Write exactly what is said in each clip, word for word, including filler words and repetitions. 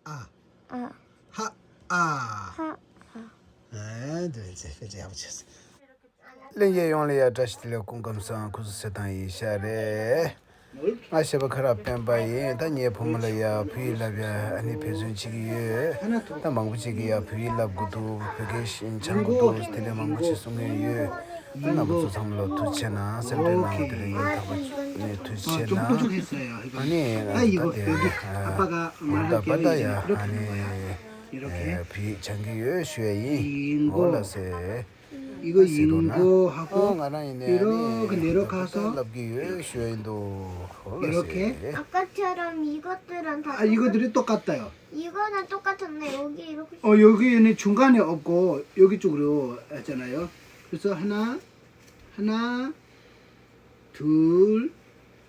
ཨ། ཨ། ཧ། ཨ། ཧ། ཨ། ཨ། འདི་ཚེ་དཔེ་ཆ་ཡག་པོ་བྱས། ལྷན་རྒྱས་ཡོངས་ལ་ཡ་བཀྲ་ཤིས་བདེ་ལེགས། སྐུ་ཁམས་བཟང་། སྐུ་གཟུགས་གསལ་ཐང་ཡིན་ཤག་རེད། ང་གཞས་པ་ཁ་རག་སྤེན་པ་ཡིན། ད་ངའི་བུ་མོ་ལ་ཡ་བོད་ཡིག་བསླབ་ཡ་ཨ་ནི་འབད་བརྩོན་བྱེད་ཀྱི་ཡོད། ད་མང་པོ་ཅིག་གིས་ཡ་བོད་ཡིག་བསླབ་དགོས་འདུག་བོད་སྐད་སྦྱང་དགོས་འདུག་དེ་འདྲ་མང་པོ་ཅིག་གསུང་མཁན་ཡོད། ད་རྣམ་པ་ཚོ་ཚང་མ་ལ་ཐུགས་རྗེ་ཆེ་གནང་། སེམས་ཁྲལ་གནང་། དེ་རིང་ཡིན་ཐག་པ་ནས་ཐུགས་རྗེ་ཆེ་གནང་། ཨ་ནི་ད་དེ་ད་པ་ད་ཡ་ཨ་ནི་བོད་ཡིག་སྦྱང་གི་ཡོད་ཞུ་ཡ་ཡིན། འོ་ལགས་སེ། 一个 银哥哈 ཨོ་ང་རང་ཡིན་ནའི་ཨ་ནི་ད་ལྟ་བསླབ་ཀྱི་ཡོད་ཞུ་ཡ་ཡིན་འདུག་འོ་ལགས་སེ། 아까처럼 이것들은 다 아, 이거들이 똑같아요. 이거는 똑같은데 여기 이렇게 어, 여기는 중간에 없고 여기 쪽으로 했잖아요. 그래서 하나, 하나, 둘.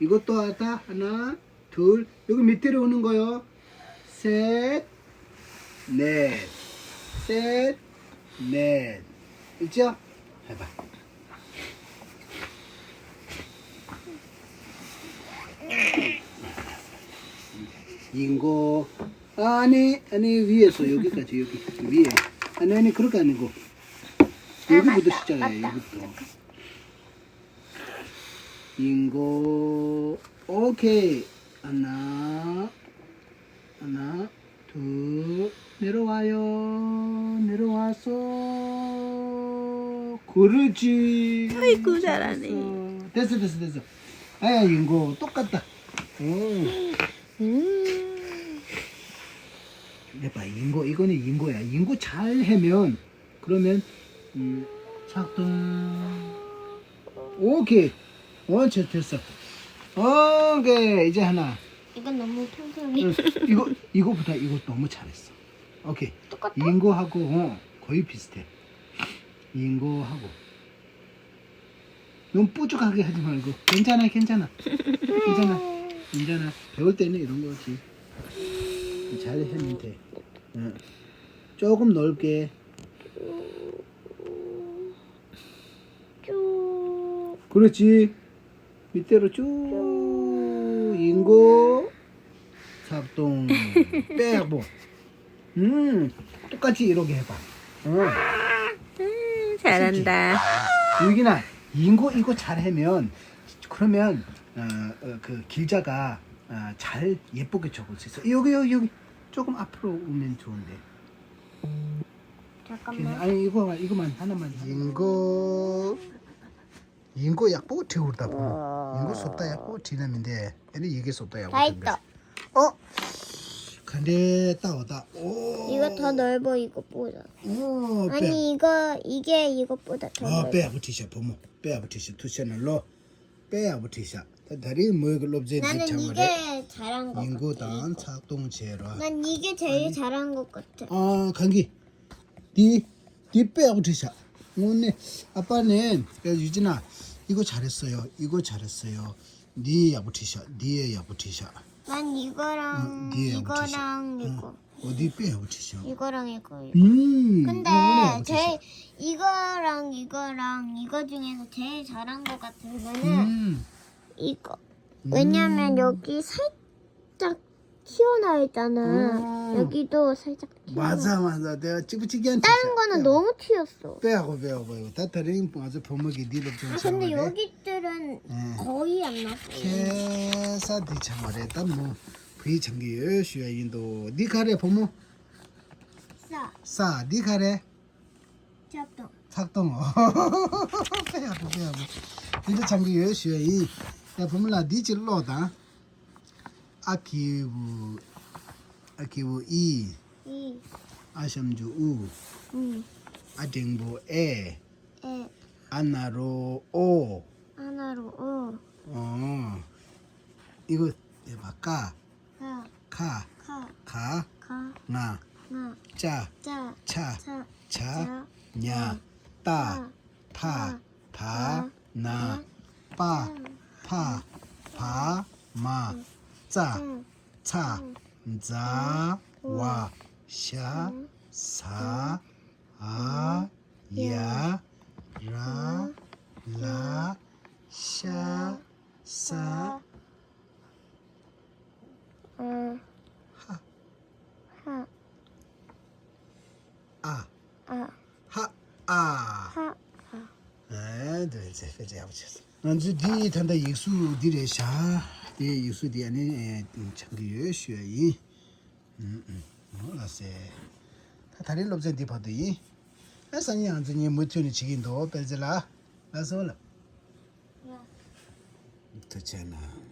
이것도 하다. 하나, 둘. 여기 밑으로 오는 거요. 셋, 넷. 셋, 넷. 있죠? 해봐. 银哥. 아니, 아니, 위에서 여기까지, 여기. 위에. 아니, 아니, 그렇게 아니고. 여기부터 시작해, 여기부터. 银哥. 오케이. 하나, 하나, 둘. 내려와요. 내려와서. 그렇지. 아이고, 잘하네. 됐어, 됐어, 됐어. 아야, 银哥. 똑같다. 어. 음. 해봐, 银哥. 이거는 银哥야. 银哥잘 하면 그러면 음, 작동. 오케이. 어, 됐어, 됐어. 오케이. 이제 하나. 이건 너무 평범해. 응, 이거, 이거보다 이거 너무 잘했어. 오케이. 똑같아? 银哥하고, 어, 거의 비슷해. 银哥하고. 너무 삐죽하게 하지 말고. 괜찮아, 괜찮아. 괜찮아. 괜찮아. 배울 때는 이런 거지. 잘 하면 돼. 응. 조금 넓게. 쭉. 그렇지. 밑으로 쭉. 银哥. 작동. 네, 뭐. 음, 똑같이 이렇게 해봐. 어. 음, 잘한다. 여기나 银哥 이거 잘 하면, 그러면 어, 어, 그 길자가 어, 잘 예쁘게 적을 수 있어. 여기, 여기, 여기. 조금 앞으로 오면 좋은데. 잠깐만. 아니, 이거만, 이거만 하나만. 银哥. 银哥 ཡག་པོ་བྲིས་འུར་ད་བུ་མོ། 银哥 བཟོ་ལྟ་ཡག་པོ་བྲིས་ན་མི་འདས། ཨ་ནི་ཡི་གེ་བཟོ་ལྟ་ཡག་པོ་ད་བྲིས་ལྟ། འདས། ཨོ། ག་འདྲའི་ལྟ་འོ་ད། ཨོ། 이거 더 넓어, 이거보다. ཨོ། དཔེ། 아니, 이거, 이게 이거보다 더 ཨོ། དཔེ་ཡག་པོ་བྲིས་ཤག་བུ་མོ། དཔེ་ཡག་པོ་བྲིས་ཤག་ཐུགས་རྗེ་གནང་ལོ། དཔེ་ཡག་པོ་བྲིས་ཤག་ད་ད་རེས་མོས་ཀྱི་སློབ་ཚན་འདི་ཆགས་པ་རེད། 银哥 དང་ཚགས་གཏོང་བྱས་རོགས། 난 이게 제일 잘한 것 같아. ཨ། གང་གི། དེ། དེ་དཔེ་ཡག་པོ་བྲིས་ཤག་དངོས་གནས་ཨ་ཕ་ནས་དཔེ་ཡག་པོ་བྲིས་ཤག 银哥 잘했어요. 银哥 잘했어요. འདི་ཡག་པོ་བྲིས་ཤག་འདི་ཡག་པོ་བྲིས་ཤག 난 이거랑 응, འདི་ཡག་པོ་བྲིས་ཤག 이거랑 응. 이거. ཨོ་འདི་དཔེ་ཡག་པོ་བྲིས་ཤག 이거랑 이거, 이거. 음, 근데 이거는 제일, 이거랑 이거랑 이거 중에서 제일 잘한 것 같은 거는 음. 이거. 음. 왜냐면 여기 살짝 튀어나와 있잖아. 음. 여기도 살짝 튀어나와. 맞아, 맞아. 내가 찌부찌기한 다른 거는 너무 튀었어. 빼하고, 빼하고, 빼하고. 다 다른 맞아, 부모기 네 rop좀 아, 근데 여기들은 예. 거의 안 났어. ཁྱེད་ས་འདི་ཆང་བ་རེད། ད་མོ་བུའི་ཆང་གི་ཡོད་ཞུ་ཡ་ཡིན་དོ། འདི་ག་རེད་བུ་མོ། ས། ས། འདི་ག་རེད། ཚགས་དོང་། ཚགས་དོང་། དཔེ་ཡག་པོ། དཔེ་ཡག་པོ། འདི་འདྲ་ཆང་གི་ཡོད་ཞུ་ཡ་ཡིན། ཡ་བུ་མོ་ལ་འདི་ཅིག་ཀློག་དང་། ཨ་གི་གུ། ཨ་གི་གུ་ཨི། ཨི། ཨ་ཞབས་ཀྱུ་ཨུ། ཨུ། ཨ་འགྲེང་བུ་ཨེ། ཨེ། ཨ་ན་རོ་ཨོ། ཨ་ན་རོ་ཨོ། ཨོ། ཨི་གུ་དེ་བ་ཀ། ཀ། ཁ། ཁ། ག། ག། ང་། ང་། ཅ། ཅ། ཆ། ཆ། ཇ། ཇ། ཉ། ཉ། ཏ། ཏ། ཐ། ཐ། ཐ། ན། པ། ཕ། བ། མ། ཙ། ཙ། ཚ། ཛ། ཝ། ཞ། ཟ། འ། ཡ། ར། ལ། ཤ། ས། ཧ། ཨ། ཧ། ཧ། ཨ་འདི་རེད་ཚེ་དཔེ་ཆ་ཡག་པོ་བྱས་སོང་། ང་ཚོས་འདི་ད་ལྟ་ཡིག་གཟུགས་འདི་རེད་བཞག་དེ་ཡིག་གཟུགས་འདི་ཨ་ནི་ཨེ་སྦྱང་གི་ཡོད་ཞུ་ཡ་ཡིན། ཨུམ་ཨུམ། འོ་ལགས་སེ། ད་ད་རིང་སློབ་ཚན་འདི་བར་དུ་ཡིན། ཨ་སང་ཉིན་ང་ཚོ་གཉིས་མུ་མཐུད་ནས་བྱེད་ཀྱི་འདུག་དཔལ་རྩེ་ལགས། ལགས་སོ་ལགས། ཐུགས་རྗེ་གནང་།